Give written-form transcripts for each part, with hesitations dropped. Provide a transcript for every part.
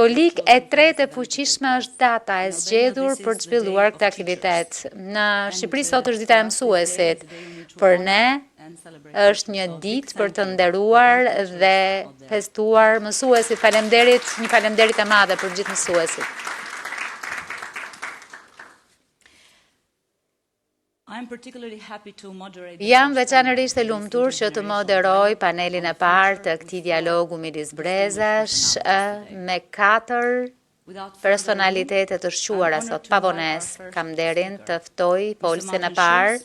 Simbolikë e tretë e fuqishme është data e zgjedhur për të zhvilluar këtë aktivitet. Në Shqipëri sot është dita e mësuesit. Për ne është një ditë për të nderuar dhe festuar mësuesit. Faleminderit, një faleminderit e madhe për gjithë mësuesit. Jam veçanërisht e lumtur që të moderoj panelin e parë të këtij dialogu midis brezash me katër personalitete të shquara sot pa vonesë. Kam nderin të ftoj folësin e parë,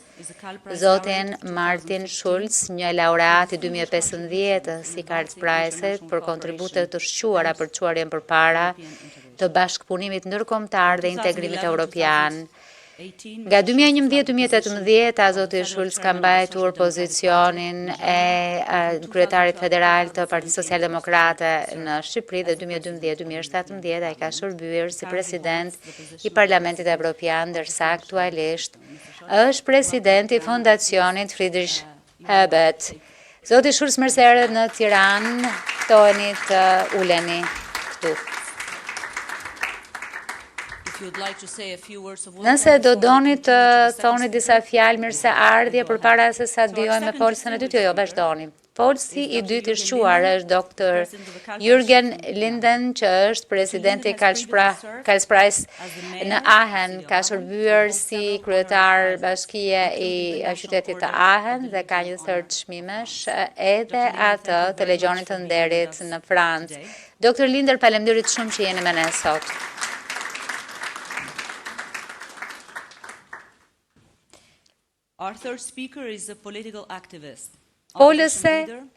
zotin Martin Schulz, një laureat i 2015-ës i Karlspreis-it për kontribute të shquara për çuarjen përpara të bashkëpunimit ndërkombëtar dhe integrimit europian. Nga 2011-2018, zoti Schulz ka mbajtur pozicionin e kryetarit federal të Partisë Socialdemokrate në Shqipëri dhe 2012-2017 ai ka shërbyer si president i Parlamentit Evropian, ndërsa aktualisht është president i Fondacionit Friedrich Ebert. Zoti Schulz mirë se erdhët në Tiranë, ftoheni të uleni këtu. Nëse do doni të thoni disa fjalë mirëseardhje përpara se sa të vijojmë me folësen e dytë, jo, jo, vazhdoni. Folësi i dytë i shquar është Dr. Jürgen Linden, që është presidenti i Karlspreis në Aachen, ka shërbyer si kryetar bashkie i qytetit të Aachen dhe ka një sërë çmimesh edhe atë të Legjionit të Nderit në Francë. Dr. Linder, faleminderit shumë që jeni me ne sot. Our third speaker is a political activist. Folëse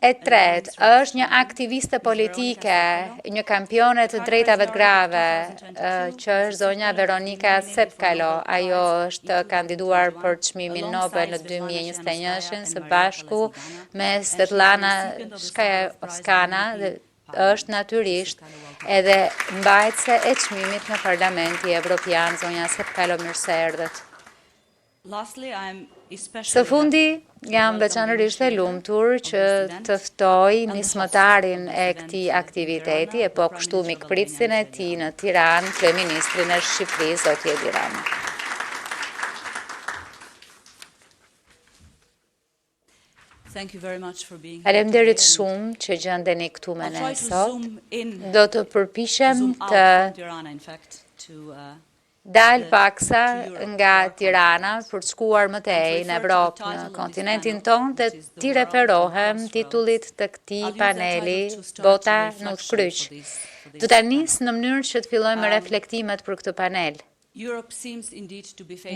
e tretë është një aktiviste politike, një kampione të drejtave të grave, që është zonja Veronika Tsepkalo. Ajo është kandiduar për çmimin Nobel në 2021-shin së bashku me Svetlana Tsikhanouskaya dhe është natyrisht edhe mbajtëse e çmimit në Parlamenti Evropian, zonja Tsepkalo mirë se erdhët. Së fundi, jam veçanërisht e lumtur që të ftoj nismëtarin e këtij aktiviteti, e po kështu mikpritësin e tij në Tiranë, kryeministrin e Shqipërisë, zoti Edi Rama. Faleminderit shumë që gjendeni këtu me ne sot. Do të përpiqem të uh, dal paksa nga Tirana për të shkuar më tej në Evropë, në kontinentin tonë dhe t'i referohem titullit të këtij paneli Bota në udhëkryq. Do ta nis në mënyrë që të fillojmë me reflektimet për këtë panel.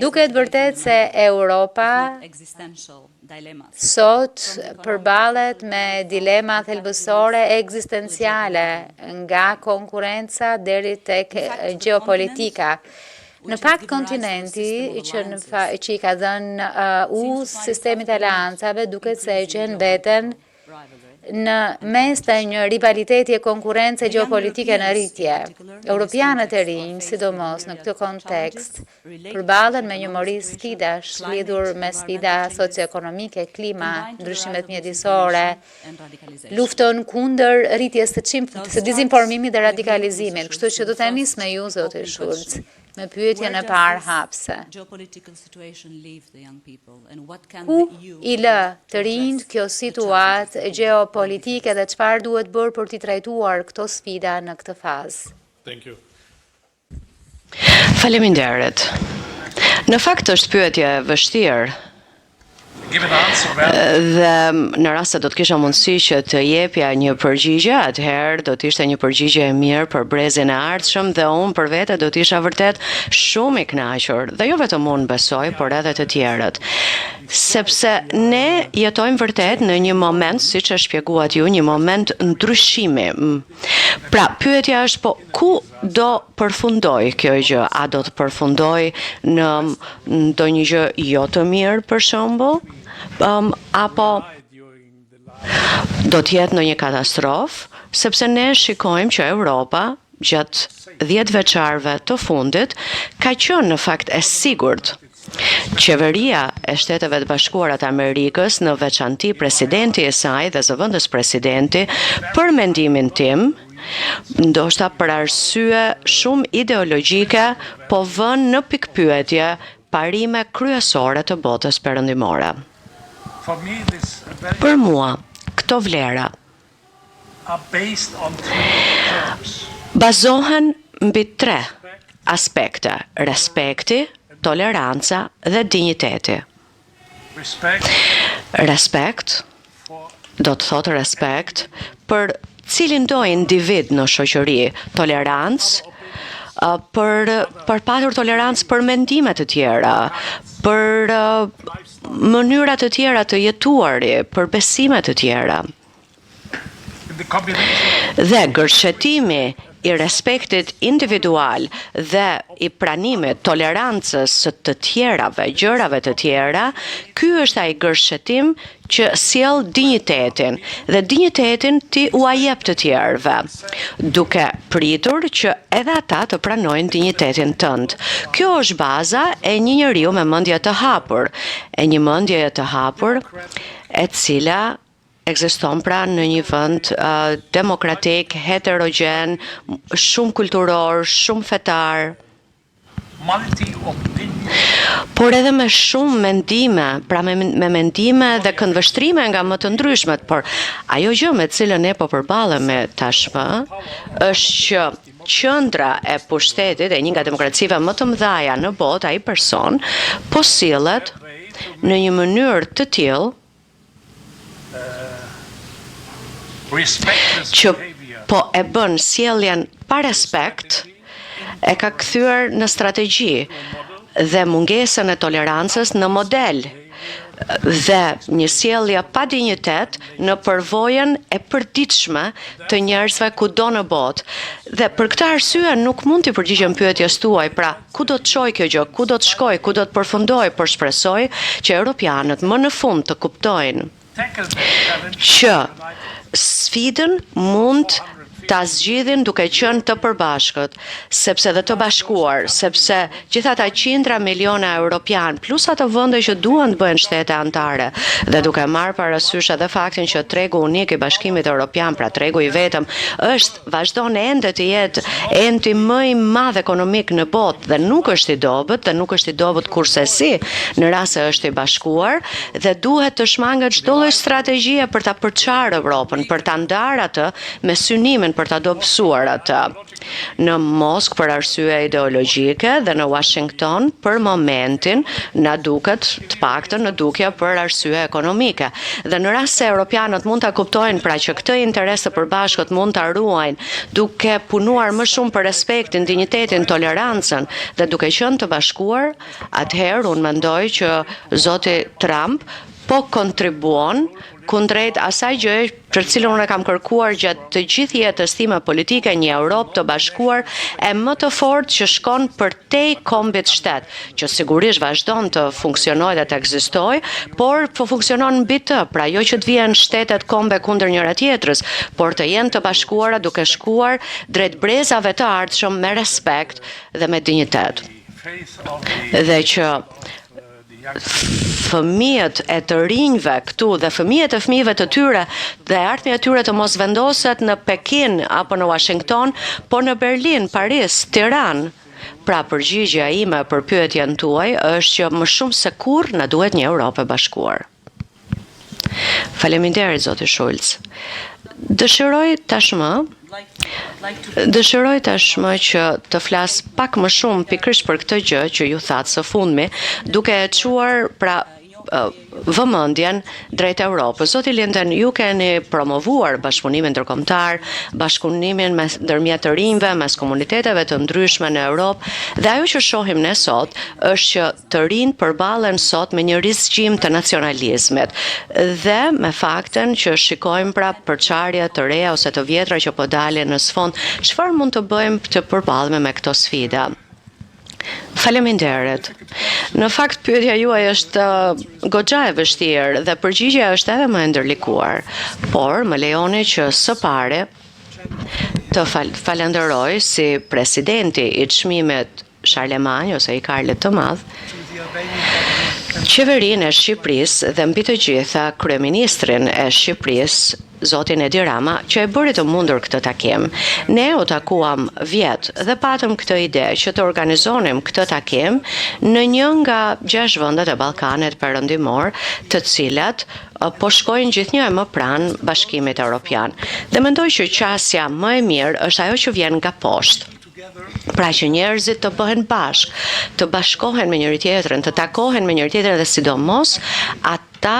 Duket vërtet se Europa sot përballet me dilema thelbësore ekzistenciale, nga konkurrenca deri tek gjeopolitika. Në fakt kontinenti që në fa, që i ka dhënë uh, udhë sistemit të aleancave duket se e gjen veten në mes të një rivaliteti e konkurrence gjeopolitike në rritje. Europianët e rinj, sidomos në këtë kontekst, përballen me një mori sfidash lidhur me sfida socioekonomike, klima, ndryshimet mjedisore, luftën kundër rritjes së çim së dezinformimit dhe radikalizimit. Kështu që do ta nis me ju, zoti Schulz, me pyetjen e parë hapëse. Ku i lë të rinjtë kjo situatë gjeopolitike dhe çfarë duhet bërë për t'i trajtuar këto sfida në këtë fazë? Thank you. Faleminderit. Në fakt është pyetje e vështirë. Dhe në rast se do të kisha mundësi që të jepja një përgjigje, atëherë do të ishte një përgjigje e mirë për brezin e ardhshëm dhe unë për vete do të isha vërtet shumë i kënaqur. Dhe jo vetëm unë besoj, por edhe të tjerët. Sepse ne jetojmë vërtet në një moment, siç e shpjeguat ju, një moment ndryshimi. Pra, pyetja është po ku do përfundojë kjo gjë? A do të përfundojë në ndonjë gjë jo të mirë për shembull? Um, apo do të jetë ndonjë katastrofë? Sepse ne shikojmë që Europa gjatë 10 vjeçarëve të fundit ka qenë në fakt e sigurt. Qeveria e Shteteve të Bashkuara të Amerikës, në veçanti presidenti i saj dhe zëvendës presidenti, për mendimin tim, Ndoshta për arsye shumë ideologjike, po vënë në pikëpyetje parime kryesore të botës perëndimore. Për mua, këto vlera bazohen mbi tre aspekte: respekti, toleranca dhe dinjiteti. Respekt do të thotë respekt për cilindo individ në shoqëri, tolerancë për për patur tolerancë për mendime të tjera, për mënyra të tjera të jetuari, për besime të tjera. Dhe gërshetimi i respektit individual dhe i pranimit, tolerancës së të tjerave, gjërave të tjera, ky është ai gërshetim që sjell dinjitetin dhe dinjitetin ti ua jep të tjerëve, duke pritur që edhe ata të pranojnë dinjitetin tënd. Kjo është baza e një njeriu me mendje të hapur, e një mendjeje të hapur e cila ekziston pra në një vend uh, demokratik, heterogjen, shumë kulturor, shumë fetar, por edhe me shumë mendime, pra me, me mendime dhe këndvështrime nga më të ndryshmet, por ajo gjë me të cilën ne po përballemi tashmë është që qendra e pushtetit e një nga demokracive më të mëdha në botë, ai person po sillet në një mënyrë të tillë që po e bën sjelljen pa respekt, e ka kthyer në strategji dhe mungesën e tolerancës në model dhe një sjellje pa dinjitet në përvojën e përditshme të njerëzve kudo në botë. Dhe për këtë arsye nuk mund t'i përgjigjem pyetjes tuaj, pra ku do të çojë kjo gjë, ku do të shkojë, ku do të përfundojë, por shpresoj që europianët më në fund të kuptojnë që sfidën mund ta zgjidhin duke qenë të përbashkët, sepse dhe të bashkuar, sepse gjithë ata qindra miliona europian, plus ato vende që duan të bëhen shtete anëtare, dhe duke marrë parasysh edhe faktin që tregu unik i Bashkimit Evropian, pra tregu i vetëm, është vazhdon ende të jetë enti më i madh ekonomik në botë dhe nuk është i dobët dhe nuk është i dobët kurrsesi në rast se është i bashkuar dhe duhet të shmanget çdo lloj strategjie për ta përçarë Evropën, për ta ndarë atë me synimin për ta dobësuar atë. Në Moskë për arsye ideologjike dhe në Washington për momentin na duket të paktën në dukje për arsye ekonomike. Dhe në rast se europianët mund ta kuptojnë pra që këtë interes të përbashkët mund ta ruajnë duke punuar më shumë për respektin, dinjitetin, tolerancën dhe duke qenë të bashkuar, atëherë unë mendoj që zoti Trump po kontribuon kundrejt asaj gjëje për cilën unë e kam kërkuar gjatë të gjithë jetës time politike, një Europë të bashkuar e më të fortë që shkon përtej kombit shtet, që sigurisht vazhdon të funksionojë dhe të ekzistojë, por po funksionon mbi të, pra jo që të vihen shtetet kombe kundër njëra tjetrës, por të jenë të bashkuara duke shkuar drejt brezave të ardhshëm me respekt dhe me dinjitet. Dhe që fëmijët e të rinjve këtu dhe fëmijët e fëmijëve të tyre dhe e ardhmja e tyre të mos vendoset në Pekin apo në Washington, por në Berlin, Paris, Tiranë. Pra përgjigja ime për pyetjen tuaj është që më shumë se kurrë na duhet një Europë e bashkuar. Faleminderit zoti Schulz. Dëshiroj tashmë Dëshiroj tashmë që të flas pak më shumë pikërisht për këtë gjë që ju thatë së fundmi, duke e çuar pra vëmendjen drejt Europës. Zoti Linden, ju keni promovuar bashkëpunimin ndërkombëtar, bashkëpunimin mes ndërmjet të rinjve, mes komuniteteve të ndryshme në Europë dhe ajo që shohim ne sot është që të rinjtë përballen sot me një rizgjim të nacionalizmit dhe me faktin që shikojmë pra përçarje të reja ose të vjetra që po dalin në sfond, çfarë mund të bëjmë të përballemi me këto sfida? Faleminderit. Në fakt pyetja juaj është uh, goxha e vështirë dhe përgjigja është edhe më e ndërlikuar. Por më lejoni që së pari të fal falenderoj si presidenti i çmimit Charlemagne ose i Karlit të Madh, qeverinë e Shqipërisë dhe mbi të gjitha kryeministrin e Shqipërisë. zotin Edi Rama që e bëri të mundur këtë takim. Ne u takuam vjet dhe patëm këtë ide që të organizonim këtë takim në një nga gjashtë vendet e Ballkanit Perëndimor, të cilat po shkojnë gjithnjë e më pranë Bashkimit Europian. Dhe mendoj që qasja më e mirë është ajo që vjen nga poshtë. Pra që njerëzit të bëhen bashkë, të bashkohen me njëri tjetrin, të takohen me njëri tjetrin dhe sidomos ata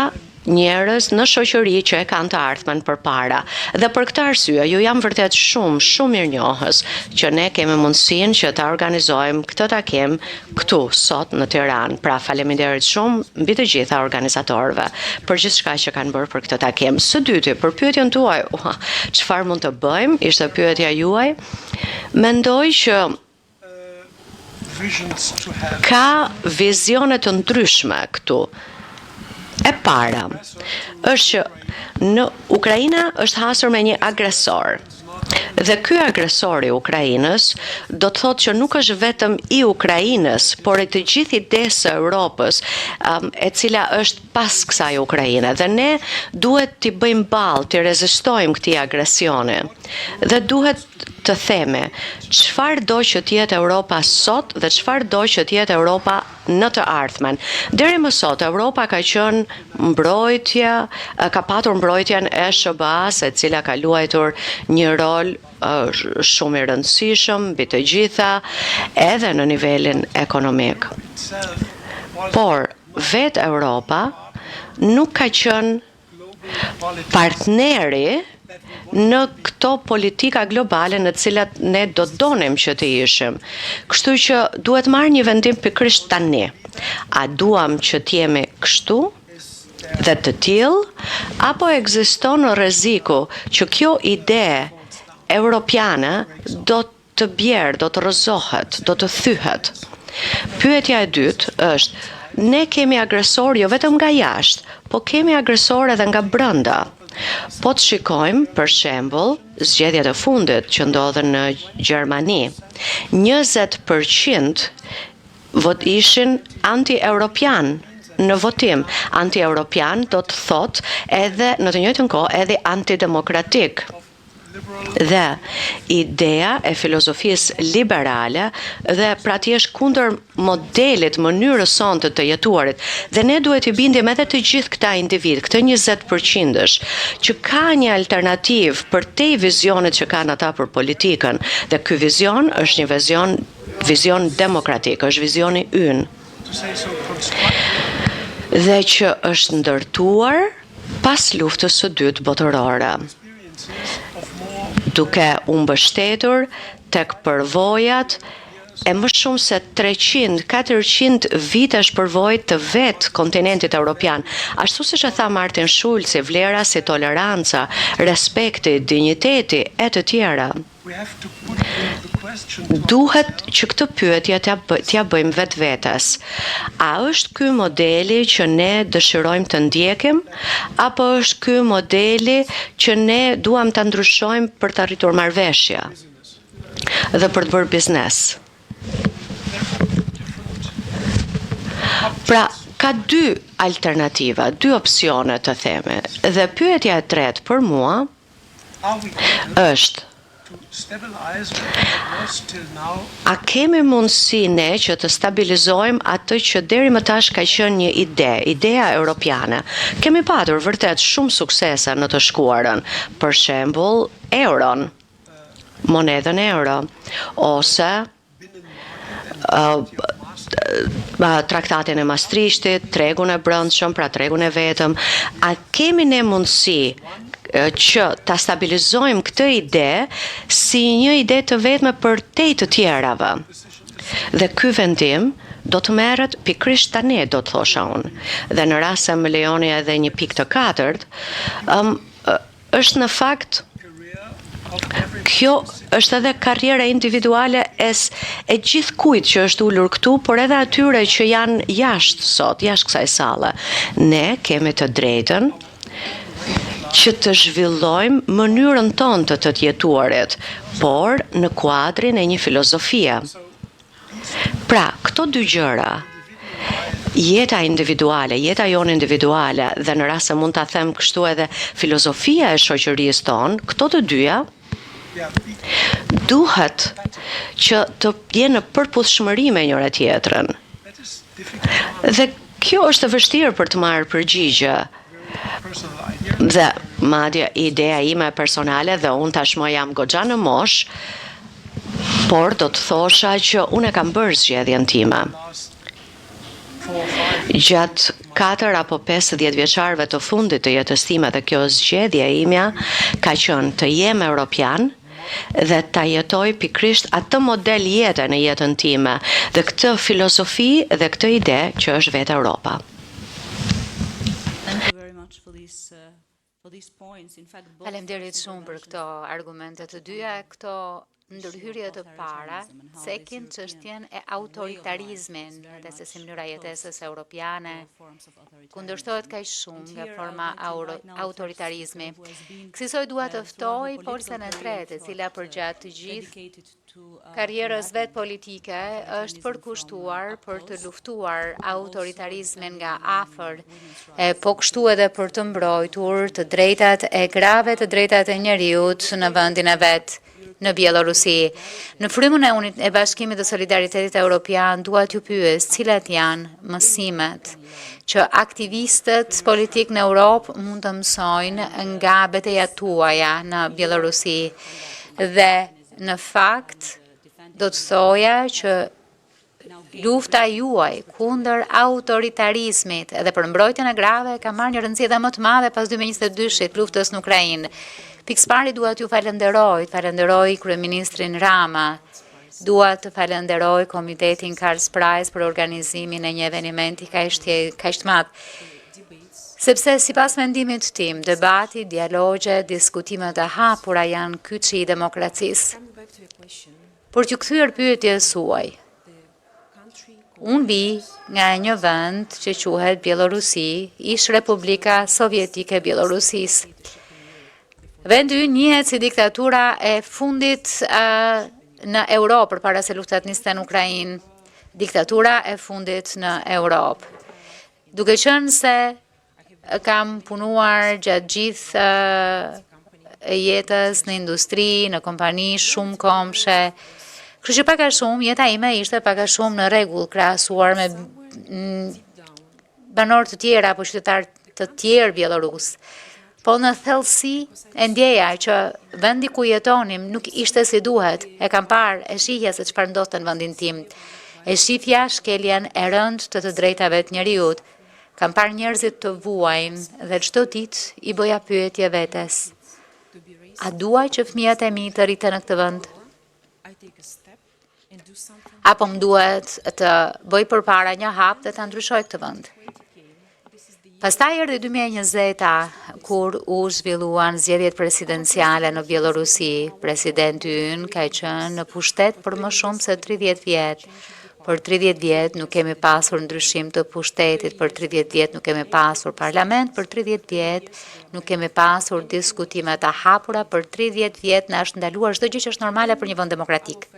njerëz në shoqëri që e kanë të ardhmen përpara. Dhe për këtë arsye ju jam vërtet shumë, shumë mirënjohës që ne kemi mundësinë që ta organizojmë këtë takim këtu sot në Tiranë. Pra faleminderit shumë mbi të gjitha organizatorëve për gjithçka që kanë bërë për këtë takim. Së dyti, për pyetjen tuaj, ua, çfarë mund të bëjmë? Ishte pyetja juaj. Mendoj që ka vizione të ndryshme këtu. E para, është që në Ukraina është hasur me një agresor. Dhe ky agresor i Ukrainës do të thotë që nuk është vetëm i Ukrainës, por e të gjithë idesë së Europës, um, e cila është pas kësaj Ukraine. Dhe ne duhet t'i bëjmë ballë, t'i rezistojmë këtij agresioni. Dhe duhet të themi çfarë do që të jetë Europa sot dhe çfarë do që të jetë Europa në të ardhmen. Deri më sot Europa ka qenë mbrojtja, ka patur mbrojtjen e SHBA-s, e cila ka luajtur një rol shumë i rëndësishëm mbi të gjitha edhe në nivelin ekonomik. Por vetë Europa nuk ka qenë partneri në këto politika globale në të cilat ne do donim që të ishim. Kështu që duhet marrë një vendim pikërisht tani. A duam që të jemi kështu dhe të tillë, apo ekziston rreziku që kjo ide europiane do të bjerë, do të rrëzohet, do të thyhet. Pyetja e dytë është, ne kemi agresor jo vetëm nga jashtë, po kemi agresor edhe nga brenda. Po të shikojmë, për shembull, zgjedhjet e fundit që ndodhën në Gjermani. 20% vot ishin anti-europian në votim. Anti-europian do të thotë edhe në të njëjtën kohë edhe antidemokratik. Dhe ideja e filozofisë liberale dhe pra të jesh kundër modelit, mënyrës sonë të të jetuarit. Dhe ne duhet i bindim edhe të gjithë këta individ, këtë 20 përqindësh, që ka një alternativë përtej vizionit që kanë ata për politikën. Dhe ky vizion është një vizion vizion demokratik, është vizioni ynë. Dhe që është ndërtuar pas luftës së dytë botërore, duke u mbështetur tek përvojat e më shumë se 300-400 vitesh përvojë të vetë kontinentit europian. Ashtu siç e tha Martin Schulz, vlera si toleranca, respekti, dinjiteti e të tjera. Duhet që këtë pyetje t'ia bëjmë vetvetes. A është ky modeli që ne dëshirojmë të ndjekim apo është ky modeli që ne duam ta ndryshojmë për të arritur marrëveshje dhe për të bërë biznes? Pra, ka dy alternativa, dy opsione të themi. Dhe pyetja e tretë për mua është A kemi mundësi ne që të stabilizojmë atë që deri më tash ka qenë një ide, ideja europiane? Kemi patur vërtet shumë suksese në të shkuarën, për shembull euron, monedhën euro, ose traktatin e Maastrichtit, tregun e brendshëm, pra tregun e vetëm. A kemi ne mundësi që ta stabilizojmë këtë ide si një ide të vetme përtej të tjerave? Dhe ky vendim do të merret pikërisht tani, do të thosha unë. Dhe në rast se më lejoni edhe një pikë të katërt, um, është në fakt Kjo është edhe karriera individuale e, e gjithkujt që është ulur këtu, por edhe atyre që janë jashtë sot, jashtë kësaj salle. Ne kemi të drejtën që të zhvillojmë mënyrën tonë të të jetuarit, por në kuadrin e një filozofie. Pra, këto dy gjëra. Jeta individuale, jeta jonë individuale dhe në rast se mund ta them kështu edhe filozofia e shoqërisë tonë, këto të dyja duhet që të jenë në përputhshmëri me njëra tjetrën. Dhe kjo është e vështirë për të marrë përgjigje. Dhe madje ideja ime personale dhe unë tashmë jam goxha në moshë, por do të thosha që unë e kam bërë zgjedhjen time. Gjatë 4 apo 50 vjeçarëve të fundit të jetës time dhe kjo zgjedhje imja ka qenë të jem europian dhe ta jetoj pikërisht atë model jete në jetën time dhe këtë filozofi dhe këtë ide që është vetë Europa. Thank you very much for these uh, for these points. In fact, both Faleminderit shumë për këto argumente të dyja, këto ndërhyrje të para cekin çështjen e autoritarizmin dhe se si mënyra e jetesës europiane kundërshtohet kaq shumë nga forma autoritarizmi. Kësisoj dua të ftoj folësen e tretë, e cila përgjatë të gjithë karrierës vet politike është përkushtuar për të luftuar autoritarizmin nga afër, e po kështu edhe për të mbrojtur të drejtat e grave, të drejtat e njeriut në vendin e vet në Bielorusi. Në frymën e unit e Bashkimit dhe Solidaritetit Europian, dua t'ju pyes cilat janë mësimet që aktivistët politik në Europë mund të mësojnë nga betejat tuaja në Bielorusi dhe në fakt do të thoja që lufta juaj kundër autoritarizmit edhe për mbrojtjen e grave ka marrë një rëndësi edhe më të madhe pas 2022-shit, luftës në Ukrainë. Pikësëpari dua t'ju falenderoj, të falenderoj kryeministrin Rama, dua të falenderoj Komitetin Karl Prize për organizimin e një evenimenti kaq të madh. Sepse sipas mendimit tim, debati, dialogje, diskutimet e hapura janë kyçi i demokracisë. Për t'ju kthyer pyetjes suaj, unë vi nga një vend që quhet Bielorusi, ish Republika Sovjetike e Bielorusisë. Vendi ynë njihet si diktatura e fundit në Europë përpara se lufta të niste në Ukrainë, diktatura e fundit në Europë. Duke qenë se kam punuar gjatë gjithë jetës në industri, në kompani shumë komshe, kështu që pak a shumë jeta ime ishte pak a shumë në rregull krahasuar me banorë të tjerë apo qytetarë të tjerë bjellorus. Po në thellësi e ndjeja që vendi ku jetonim nuk ishte si duhet. E kam parë, e shihja se çfarë ndodhte në vendin tim. E shihja shkeljen e rëndë të të drejtave të njeriut. Kam parë njerëzit të vuajnë dhe çdo ditë i bëja pyetje vetes. A dua që fëmijët e mi të rriten në këtë vend? Apo më duhet të bëj përpara një hap dhe ta ndryshoj këtë vend? Pastaj erdhi 2020-a, kur u zhvilluan zgjedhjet presidenciale në Bielorusi. Presidenti ynë ka qenë në pushtet për më shumë se 30 vjet. Për 30 vjet nuk kemi pasur ndryshim të pushtetit, për 30 vjet nuk kemi pasur parlament, për 30 vjet nuk kemi pasur diskutime të hapura, për 30 vjet na është ndaluar çdo gjë që është normale për një vend demokratik.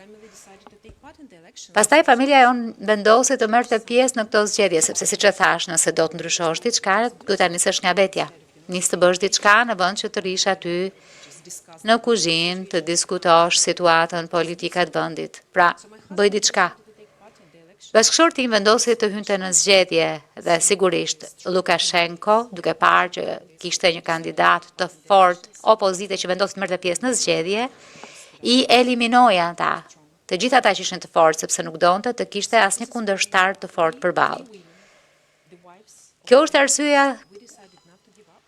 Pastaj familja jonë vendosi të merrte pjesë në këto zgjedhje, sepse siç e thash, nëse do të ndryshosh diçka, duhet ta nisësh nga vetja. Nis të bësh diçka në vend që të rrish aty në kuzhinë, të diskutosh situatën politike të vendit. Pra, bëj diçka. Bashkëshorti im vendosi të hynte në zgjedhje dhe sigurisht Lukashenko, duke parë që kishte një kandidat të fortë opozite që vendosi të merrte pjesë në zgjedhje, i eliminoi ata. Të gjithë ata që ishin të fortë, sepse nuk donte të kishte asnjë kundërshtar të fortë përballë. Kjo është arsyeja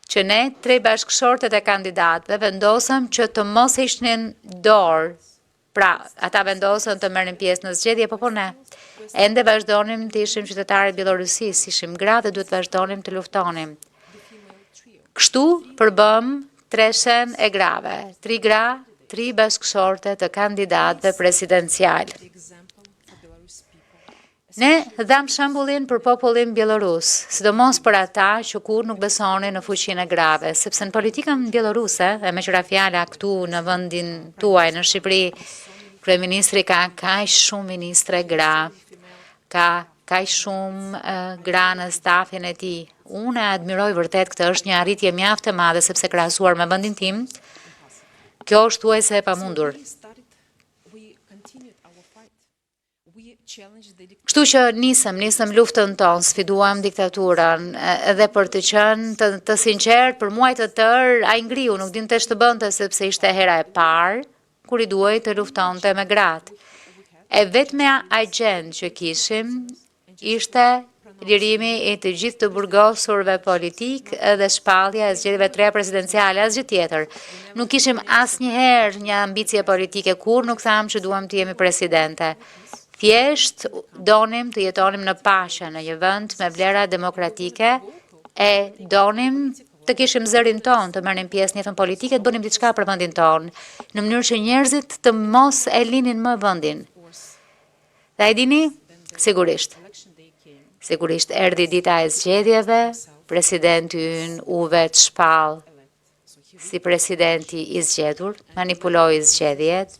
që ne tre bashkëshortet e kandidatëve vendosëm që të mos hiqnin dorë. Pra, ata vendosën të merrnin pjesë në zgjedhje, po po ne ende vazhdonim të ishim qytetarë të Bjellorusisë, ishim gra dhe duhet vazhdonim të luftonim. Kështu përbëm treshen e grave, tri gra, tri bashkëshorte të kandidatëve presidencial. Ne dhamë shembullin për popullin bjellorus, sidomos për ata që kurrë nuk besonin në fuqinë e grave, sepse në politikën bjelloruse, e meqë ra fjala këtu në vendin tuaj në Shqipëri, kryeministri ka kaq shumë ministre gra, ka Kaq shumë gra në stafin e tij. Unë e admiroj vërtet këtë, është një arritje mjaft e madhe sepse krahasuar me vendin tim, kjo është thuajse e pamundur. Kështu që nisëm, nisëm luftën tonë, sfiduam diktaturën, edhe për të qenë të, të sinqertë, për muaj të tërë, ai ngriu, nuk dinte ç'të bënte sepse ishte hera e parë kur i duhej të luftonte me gratë. E vetmja agjendë që kishim ishte lirimi i të gjithë të burgosurve politikë dhe shpallja e zgjedhjeve të reja presidenciale, asgjë tjetër. Nuk kishim asnjëherë një ambicie politike, kurrë nuk thamë që duam të jemi presidente. Thjesht donim të jetonim në paqe, në një vend me vlera demokratike e donim të kishim zërin tonë, të merrnim pjesë në jetën politike, të bënim diçka për vendin tonë, në mënyrë që njerëzit të mos e linin më vendin. Dhe e dini? Sigurisht. Sigurisht erdhi dita e zgjedhjeve, presidenti ynë u vetëshpall si presidenti i zgjedhur, manipuloi zgjedhjet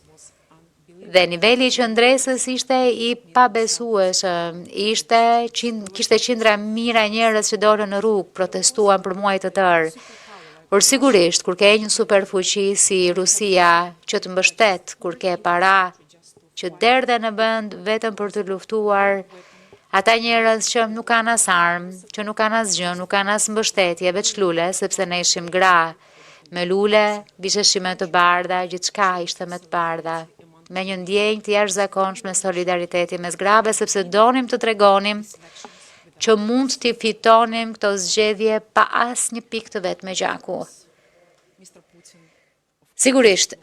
dhe niveli i qëndresës ishte i pabesueshëm. Ishte kishte qindra mijëra njerëz që dolën në rrugë, protestuan për muaj të tërë. Por sigurisht, kur ke një superfuqi si Rusia që të mbështet, kur ke para që derdhen në vend vetëm për të luftuar ata njerëz që nuk kanë as armë, që nuk kanë asgjë, nuk kanë as mbështetje, veç lule, sepse ne ishim gra me lule, visheshim me të bardha, gjithçka ishte me të bardha, me një ndjenjë të jashtëzakonshme solidariteti mes grave, sepse donim të tregonim që mund t'i fitonim këto zgjedhje pa asnjë pikë të vetme gjaku. Sigurisht,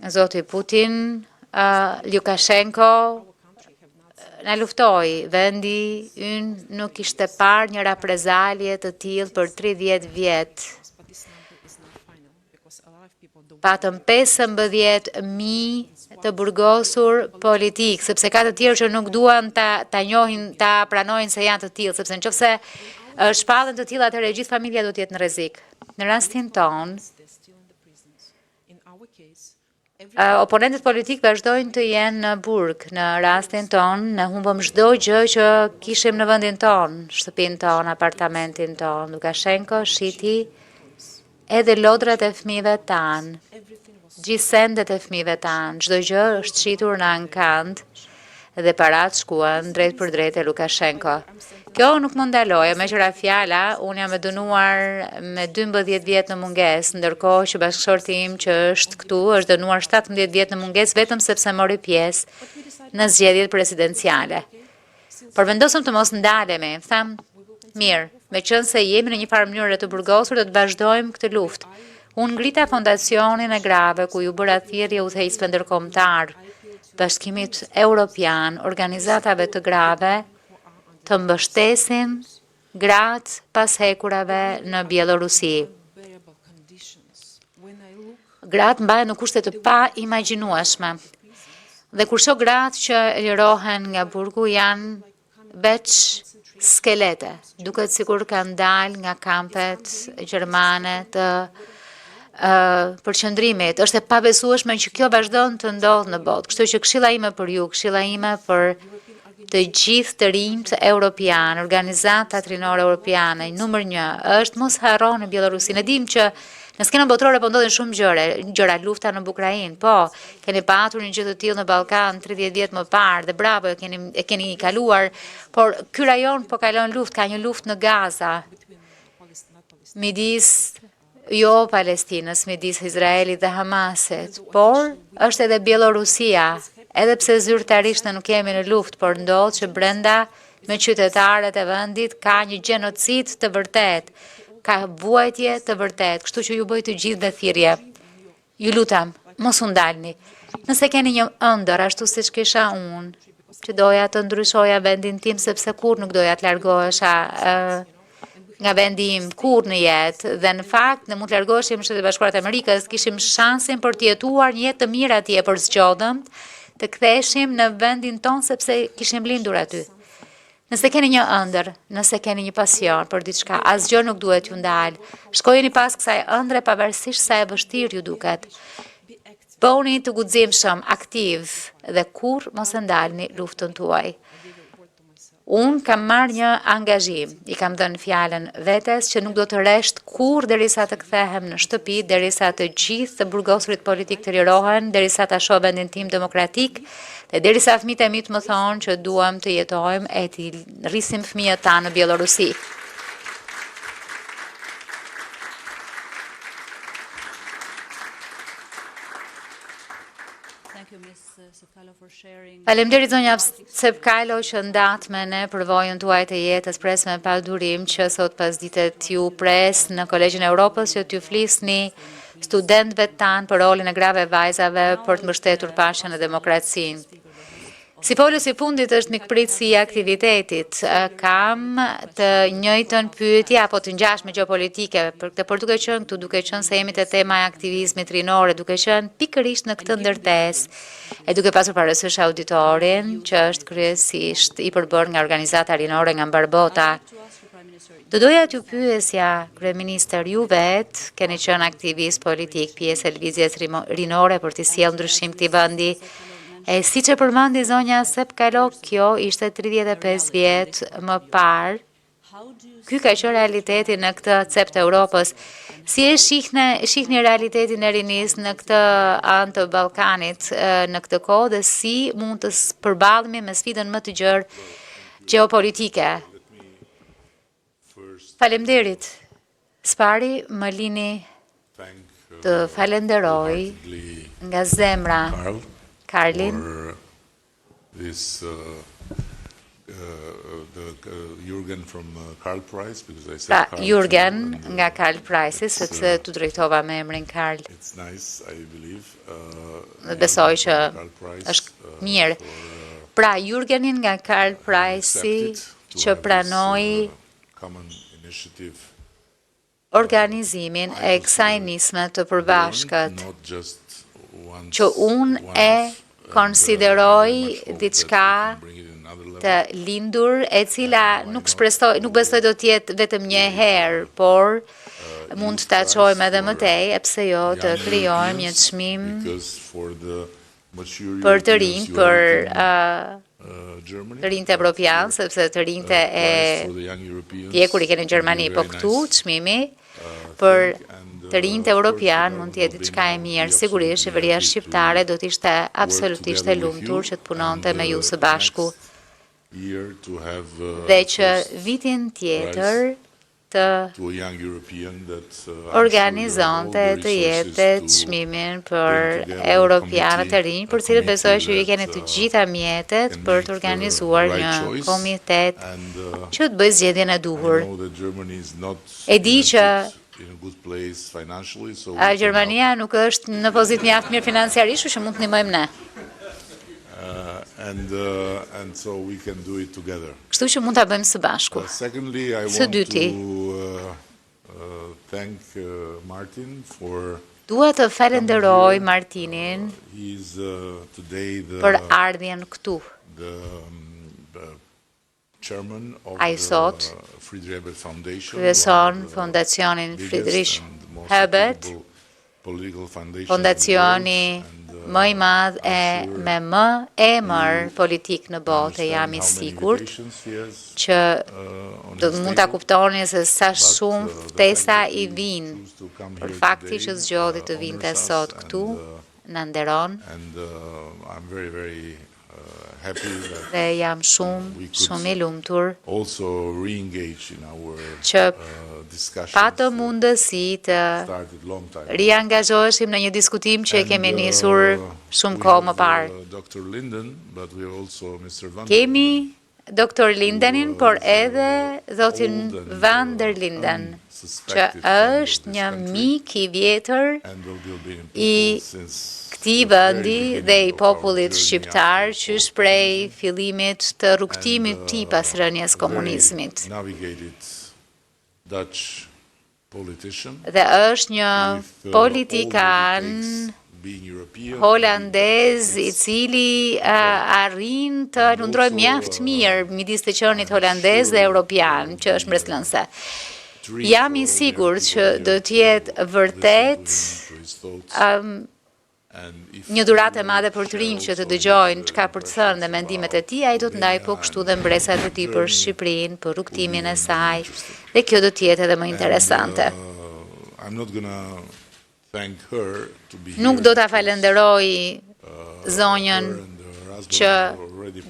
zoti Putin, Lukashenko na luftoi, vendi ynë nuk kishte parë një reprezalje të tillë për 30 vjet. Patëm 15.000 të burgosur politikë, sepse ka të tjerë që nuk duan ta, ta njohin, ta pranojnë se janë të tillë, sepse në qoftë se shpallen të tillë, atëherë gjithë familja do të jetë në rrezik. Në rastin tonë, oponentët politikë vazhdojnë të jenë në burg. Në rastin tonë, ne humbëm çdo gjë që kishim në vendin tonë, shtëpinë tonë, apartamentin tonë. Lukashenko shiti edhe lodrat e fëmijëve tanë, gjithë sendet e fëmijëve tanë, çdo gjë është shitur në ankand dhe paratë shkuan drejtpërdrejt te Lukashenko. Kjo nuk më ndaloi, meqë ra fjala, unë jam e dënuar me 12 vjet në mungesë, ndërkohë që bashkëshorti im që është këtu është dënuar 17 vjet në mungesë vetëm sepse mori pjesë në zgjedhjet presidenciale. Por vendosëm të mos ndalemi, thamë, mirë, meqenëse jemi në një farë mënyre të burgosur, do të vazhdojmë këtë luftë. Unë ngrita fondacionin e grave, ku ju bëra thirrje udhëheqësve ndërkombëtar, Bashkimit Europian, organizatave të grave, të mbështesin gratë pas hekurave në Bielorusi. Gratë mbahen në kushte të paimagjinueshme. Dhe kur shoh gratë që lirohen nga burgu janë veç skelete, duket sikur kanë dalë nga kampet gjermane të përqendrimit. Është e pabesueshme që kjo vazhdon të ndodhë në botë. Kështu që këshilla ime për ju, këshilla ime për të gjithë të rinjtë europian, organizatat rinore europiane, numër 1, është mos harroni Bielorusinë. E dim që në skenën botërore po ndodhin shumë gjëra, gjëra lufta në Ukrainë, po, keni patur një gjë të tillë në Ballkan 30 vjet më parë dhe bravo, e keni e keni kaluar, por ky rajon po kalon luftë, ka një luftë në Gaza midis jo Palestinës, midis Izraelit dhe Hamasit, por është edhe Bielorusia, edhe pse zyrtarisht ne nuk jemi në luftë, por ndodh që brenda me qytetarët e vendit ka një gjenocid të vërtetë, ka vuajtje të vërtetë, kështu që ju bëj të gjithëve thirrje. Ju lutem, mos u ndalni. Nëse keni një ëndërr ashtu siç kisha unë, që doja të ndryshoja vendin tim sepse kurrë nuk doja të largohesha nga vendi im kurrë në jetë dhe në fakt ne mund të largoheshim në Shtetet e Bashkuara të Amerikës, kishim shansin për të jetuar një jetë të mirë atje, por zgjodhëm të ktheheshim në vendin tonë sepse kishim lindur aty. Nëse keni një ëndërr, nëse keni një pasion për diçka, asgjë nuk duhet t'ju ndalë. Shkojeni pas kësaj ëndrre pavarësisht sa e vështirë ju duket. Bëhuni të guximshëm, aktiv dhe kurrë mos e ndalni luftën tuaj. Unë kam marrë një angazhim, i kam dhënë fjalën vetes që nuk do të resht kurrë derisa të kthehem në shtëpi, derisa të gjithë të burgosurit politikë të lirohen, derisa ta shoh vendin tim demokratik dhe derisa fëmijët e mi të më thonë që duam të jetojmë e t'i rrisim fëmijët tanë në Bjellorusi. Thank you, Ms. Tsepkalo, for sharing. Faleminderit zonja Tsepkalo që ndatë me ne përvojën tuaj të jetës. Pres me padurim që sot pasdite t'ju pres në Kolegjin e Europës që t'ju flisni studentëve tanë për rolin e grave e vajzave për të mbështetur paqen e demokracinë. Si folës i fundit është mikpritësi i aktivitetit. Kam të njëjtën pyetje apo të ngjashme gjeopolitike për këtë, por duke qenë këtu, duke qenë se jemi te tema e aktivizmit rinor, duke qenë pikërisht në këtë ndërtesë, e duke pasur parasysh auditorin që është kryesisht i përbërë nga organizata rinore nga mbarë bota. Do doja t'ju pyesja, kryeministër, ju vetë keni qenë aktivist politik, pjesë e lëvizjes rinore për t'i sjellë ndryshim këtij vendi. E siç e përmendi zonja Tsepkalo, kjo ishte 35 vjet më parë. Ky ka qenë realiteti në këtë cep të Europës. Si e shihne, shihni realitetin e rinisë në këtë anë të Ballkanit në këtë kohë dhe si mund të përballemi me sfidën më të gjerë gjeopolitike? Faleminderit. Së pari, më lini të falenderoj nga zemra Karlin this uh, uh, the uh, Jurgen from uh, Karl Price because I said Pra, Karl Jurgen too, and, uh, nga Karl Price, sepse t'u drejtova me emrin Karl. It's nice, I believe. Uh, Dhe besoj që Karl Price, është uh, mirë. for, uh, Pra, Jurgenin nga Karl Price accepted to që have this, pranoi uh, common initiative organizimin e kësaj nisme të përbashkët, not just once, që unë one e off, and, uh, konsideroj I very much hope that we diçka can bring it in another level. të lindur, e cila nuk shpresoj, nuk besoj do të jetë vetëm një herë, por mund ta çojmë edhe më tej, e pse jo të Young krijojmë një Europeans, çmim because for the mature për të Europeans rinj, you për have it in, uh, uh, Germany, të rinjtë but evropian, for, sepse të rinjtë uh, e prize for the young Europeans pjekur i keni në would be Gjermani, po very këtu nice, çmimi uh, për thing, and, të uh, rinjtë of course the evropian mund të government jetë of diçka e Albania would be mirë. Sigurisht, absolutely qeveria happy to shqiptare do të ishte work absolutisht e together with lumtur you që të punonte and, me ju uh, së bashku next year to have, uh, dhe që first vitin tjetër të to a young European that, uh, I'm sure you have all organizonte the të resources jepte to çmimin për bring together a europianët e committee, rinj, a për cilët besoj committee që ju that, keni të uh, gjitha mjetet can për make të the organizuar right një choice komitet and, uh, që të bëjë zgjedhjen e I duhur. know that Germany is not E di in a që good, in a good place financially, so we A can help. Gjermania nuk është në pozitë mjaft mirë financiarisht, kështu që mund të ndihmojmë ne. Uh, and, uh, and so we can do it together. Kështu që mund ta bëjmë së bashku. Uh, secondly, I Së want dyti, to uh, uh, thank uh, Martin for Dua të coming falenderoj here. Martinin Uh, he is uh, today për the ardhjen këtu. the, um, the chairman of Ai the sot Friedrich Ebert Foundation, one of kryeson the Fondacionin biggest Friedrich and most Ebert, reputable political foundation in the world, fondacioni and uh, më i madh I'm e sure me më emër you politik në botë, e jam understand i how many sigurt invitations he has që uh, on do his mund ta table. kuptoni se sa But shumë uh, the fact ftesa that i he vinë chose to come për here fakti today që zgjodhi uh, të vinte honors us sot and këtu, uh, na nderon and uh, I'm very very uh, happy that dhe jam uh, shumë we could shumë i lumtur also re-engage in our që uh, discussions patëm that mundësi të started long time ago. riangazhoheshim në një diskutim që e And kemi nisur uh, shumë we kohë më have parë. uh, Dr. Linden, but we have also Mr. Van der Kemi Linden, Dr. who Lindenin, uh, por is edhe uh, zotin old and Van der uh, Linden, që unsuspected friend of është this një country mik i vjetër and of the Albanian i people since këtij the very vendi dhe i beginning of our popullit journey shqiptar after the që fall of prej communism fillimit të and rrugëtimit të tij pas uh, rënies a very komunizmit. navigated Dutch politician Dhe është një with uh, all that it politikan takes being European and being holandez i it's cili uh, incredible. arrin të And lundrojë also mjaft uh, mirë midis të qenit I'm holandez dhe sure it europian, will që është be a mbresëlënëse. treat Jam for i all the young sigurt people që do here të to jetë listen to vërtet him, to his thoughts. um, Një dhuratë e madhe për të rinjtë që të dëgjojnë ç'ka për të thënë dhe mendimet e tij, ai do të ndajë po kështu dhe mbresat e tij për Shqipërinë, për rrugëtimin e saj, dhe kjo do të jetë edhe më interesante. Nuk do ta falënderoj zonjën që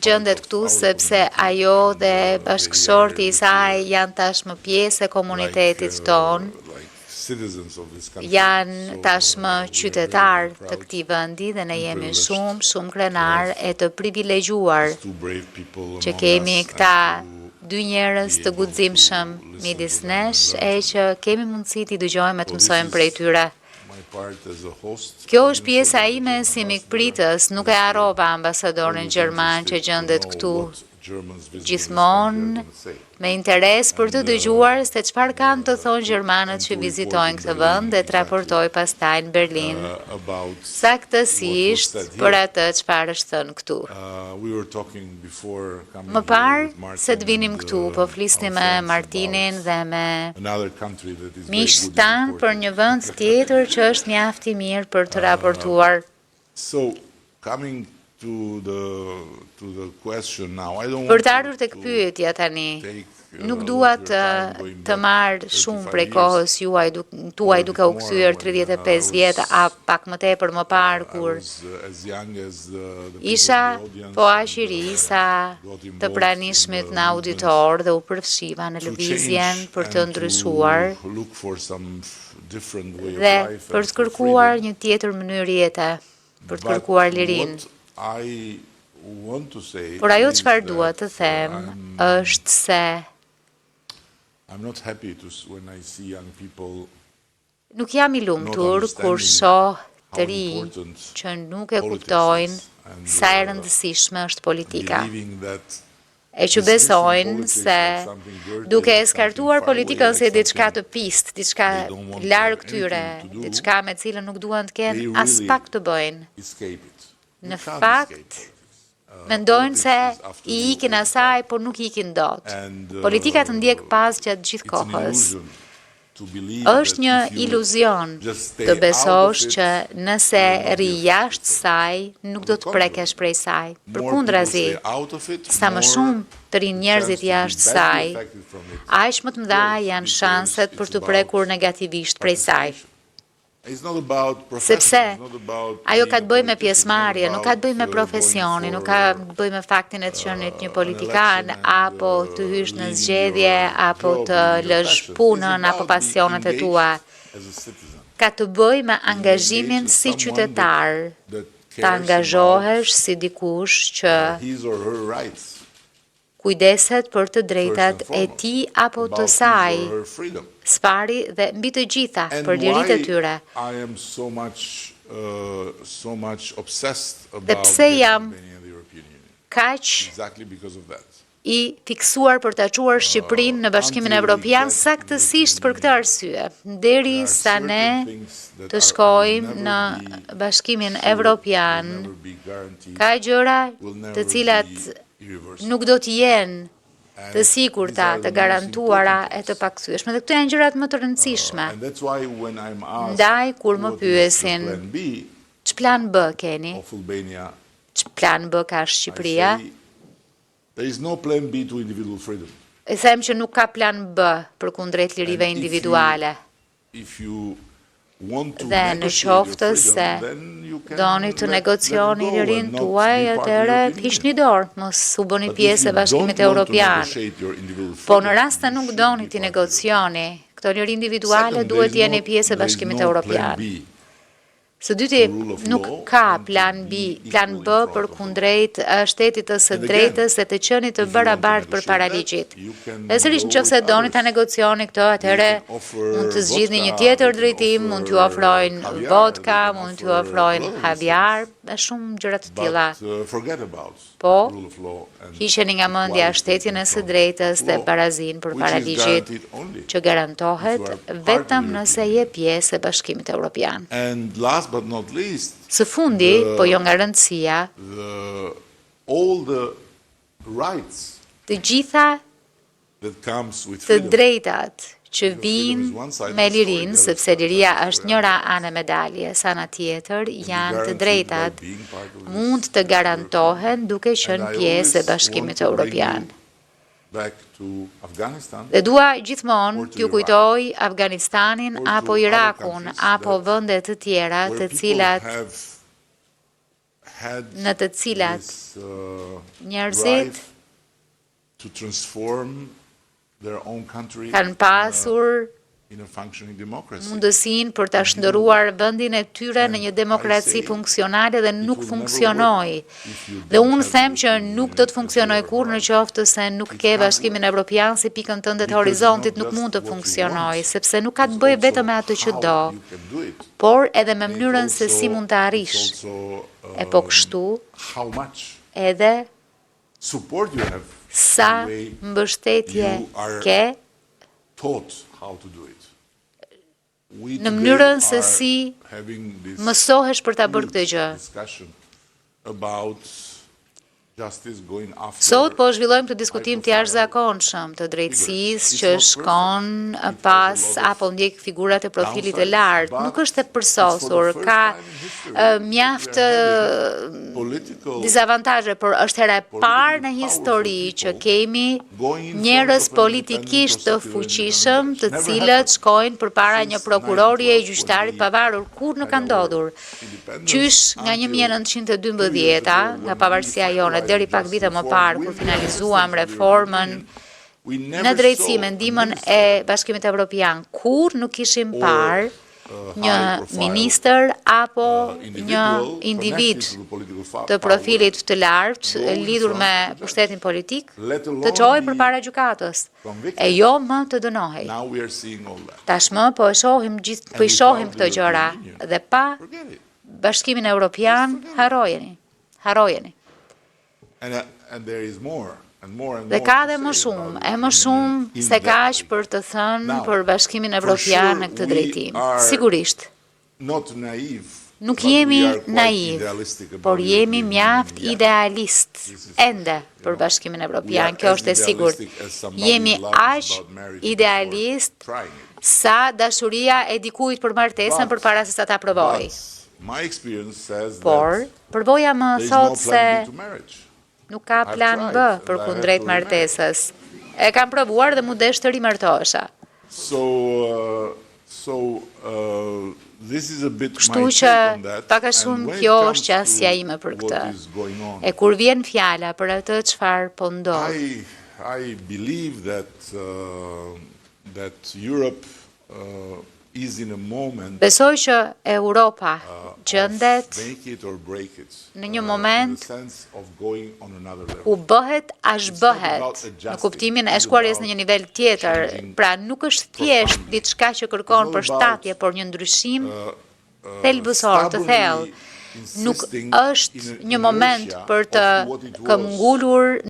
gjendet këtu sepse ajo dhe bashkëshorti i saj janë tashmë pjesë e komunitetit tonë janë tashmë qytetarë të këtij vendi dhe ne jemi shumë, shumë krenarë e të privilegjuar që kemi këta dy njerëz të guximshëm midis nesh e që kemi mundësi t'i dëgjojmë e të mësojmë prej tyre. Kjo është pjesa ime si mikpritës, nuk e harrova ambasadorin gjerman që gjendet këtu gjithmonë me interes për të dëgjuar se çfarë kanë të thonë gjermanët që vizitojnë këtë vend dhe të raportojë pastaj në Berlin saktësisht për atë çfarë është thënë këtu. Më parë se të vinim këtu, po flisnim me Martinin dhe me miqtë tanë për një vend tjetër që është mjaft i mirë për të raportuar. Për të ardhur tek pyetja tani, nuk dua të të marr shumë prej kohës juaj tuaj duke u kthyer 35 vjet a pak më tepër më parë kur isha po aq i ri sa të pranishmit në auditor dhe u përfshiva në lëvizjen për të ndryshuar dhe për të kërkuar një tjetër mënyrë jete për të kërkuar lirinë. Por ajo çfarë dua të them është se nuk jam i lumtur kur shoh të rinj që nuk e kuptojnë sa e rëndësishme është politika e që besojnë se duke e skartuar politikën si diçka të pistë, diçka larg tyre, diçka me cilën nuk duan të kenë aspak të bëjnë. Në fakt, mendojnë se i ikin asaj, por nuk i ikin dot. Politika të ndjek pas gjatë gjithë kohës. Është një iluzion të besosh që nëse rri jashtë saj, nuk do të prekesh prej saj. Përkundrazi, sa më shumë të rrinë njerëzit jashtë saj, aq më të mëdha janë shanset për t'u prekur negativisht prej saj. Sepse ajo ka të bëjë me pjesëmarrje, nuk ka të bëjë me profesionin, nuk ka të bëjë me faktin e të qenit një politikan apo të hysh në zgjedhje apo të lësh punën apo pasionet e tua. Ka të bëjë me angazhimin si qytetar, të angazhohesh si dikush që kujdeset për të drejtat e tij apo të saj, së pari dhe mbi të gjitha për liritë e tyre. Dhe pse jam kaq i fiksuar për ta çuar Shqipërinë në Bashkimin Evropian saktësisht për këtë arsye, derisa ne të shkojmë në Bashkimin Evropian, ka gjëra të cilat nuk do të jenë të sigurta, të garantuara e të pakthyeshme. Dhe këto janë gjërat më të rëndësishme. Ndaj kur më pyesin ç'plan B keni? Ç'plan B ka Shqipëria? I them që nuk ka plan B përkundrejt lirive individuale. Dhe në qoftë se doni të negocioni lirinë tuaj, atëherë hiqni dorë, mos u bëni pjesë e Bashkimit Evropian. Po në rast se nuk doni t'i negocioni këto liri individuale, duhet të jeni pjesë e Bashkimit Evropian. Së dyti, nuk ka plan B, plan B përkundrejt shtetit të së drejtës dhe të qenit të barabartë përpara ligjit. Dhe sërish në qoftë se doni ta negocioni këtë, atëherë mund të zgjidhni një tjetër drejtim, mund t'ju ofrojnë vodka, mund t'ju ofrojnë kaviar, e shumë gjëra të tilla. Po, hiqeni nga mendja shtetin e së drejtës dhe barazinë përpara ligjit, që garantohet vetëm nëse je pjesë e Bashkimit Evropian. Së fundi, po jo nga rëndësia, të gjitha të drejtat që vijnë me lirinë, sepse liria është njëra anë e medaljes, ana tjetër janë të drejtat, mund të garantohen duke qenë pjesë e Bashkimit Evropian. Dhe dua gjithmonë t'ju kujtoj Afganistanin apo Irakun apo vende të tjera të cilat në të cilat njerëzit kanë pasur mundësinë për ta shndërruar vendin e tyre në një demokraci funksionale dhe nuk funksionoi. Dhe unë them që nuk do të funksionojë kurrë në qoftë se nuk ke Bashkimin Evropian si pikën tënde të horizontit, nuk mund të funksionojë, sepse nuk ka të bëjë vetëm me atë që do, por edhe me mënyrën se si mund të arrish. E po kështu, edhe sa mbështetje ke në mënyrën se si mësohesh për ta bërë këtë gjë. Sot po zhvillojmë këtë diskutim të jashtëzakonshëm të drejtësisë që shkon pas apo ndjek figurat e profilit të lartë. Nuk është e përsosur, ka mjaft disavantazhe, por është hera e parë në histori që kemi njerëz politikisht të fuqishëm, të cilët shkojnë përpara një prokurori e gjyqtarit pavarur, kur nuk ka ndodhur. Qysh nga 1912-a, nga pavarësia jonë, deri pak vite më parë, kur finalizuam reformën në drejtësi me ndihmën e Bashkimit Evropian, kur nuk kishim parë një ministër apo një individ të profilit të lartë lidhur me pushtetin politik të çohej përpara gjykatës e jo më të dënohej. Tashmë po e shohim gjithë po i shohim këto gjëra dhe pa Bashkimin Evropian harrojeni. Harrojeni. Dhe ka dhe më shumë, e më shumë se kaq për të thënë për Bashkimin Evropian në këtë drejtim. Sigurisht, nuk jemi naiv, por jemi mjaft idealist ende për Bashkimin Evropian, kjo është e sigurt. Jemi aq idealist sa dashuria e dikujt për martesën përpara se sa ta provoj. Por, përvoja më thot se nuk ka plan B për kundrejt martesës. E kam provuar dhe mu desh të rimartohesha. Kështu që pak a shumë kjo është qasja ime për këtë. E kur vjen fjala për atë çfarë po ndodh? I believe that that Europe is in a moment Besoj që Europa gjendet në një moment ku bëhet a zhbëhet, në kuptimin e shkuarjes në një nivel tjetër. Pra nuk është thjesht diçka që kërkon përshtatje, por një ndryshim thelbësor, të thellë. Nuk është një moment për të këmbgulur.